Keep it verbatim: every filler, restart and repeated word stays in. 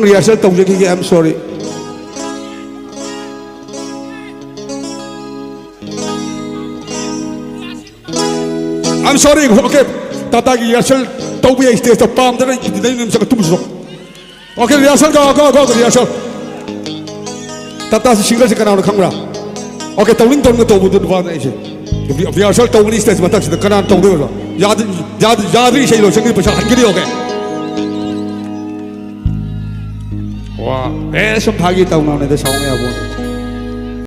Rehearsal ꯇꯧꯖꯈꯤꯒꯦ, I'm sorry. I'm sorry, okay. ꯇꯥꯇꯥꯒꯤ rehearsal ꯇꯧꯕ ꯌꯥꯏ, stage ꯇ ꯄꯥꯝꯗꯅ ꯏꯗꯩ ꯅꯨꯃꯤꯠ ꯆꯠꯂ ꯇꯨꯝꯁꯤꯔꯣ? Okay, rehearsal, go, go, go, rehearsal. ꯇꯥꯇꯥꯁꯤ singerꯁꯤ ꯀꯅꯥꯅꯣ ꯈꯪꯕ꯭ꯔꯥ? Okay, ꯇꯧꯅꯤꯡ ꯇꯧꯅꯤꯡ ꯇꯧꯕꯗꯨ ꯅꯨꯄꯥꯅ ꯑꯩꯁꯦ꯫ Rehearsal ꯇꯧꯒꯅꯤ stage ꯃꯊꯛꯁꯤꯗ, ꯀꯅꯥꯅ ꯇꯧꯗꯣꯏꯕ? ꯌꯥꯗ-, ꯌꯥꯗ-, ꯌꯥꯗ꯭ꯔꯤ ꯏꯁꯩ ꯂꯣꯏꯁꯪꯒꯤ ꯄꯩꯁꯥ ꯍꯟꯒꯅꯤ, okay? ꯋꯥ, ꯑꯦ, ꯁꯨꯝ ꯐꯥꯒꯤ ꯇꯧꯅꯕꯅꯤꯗ, ꯁꯥꯎꯅ ꯌꯥꯕꯣ꯫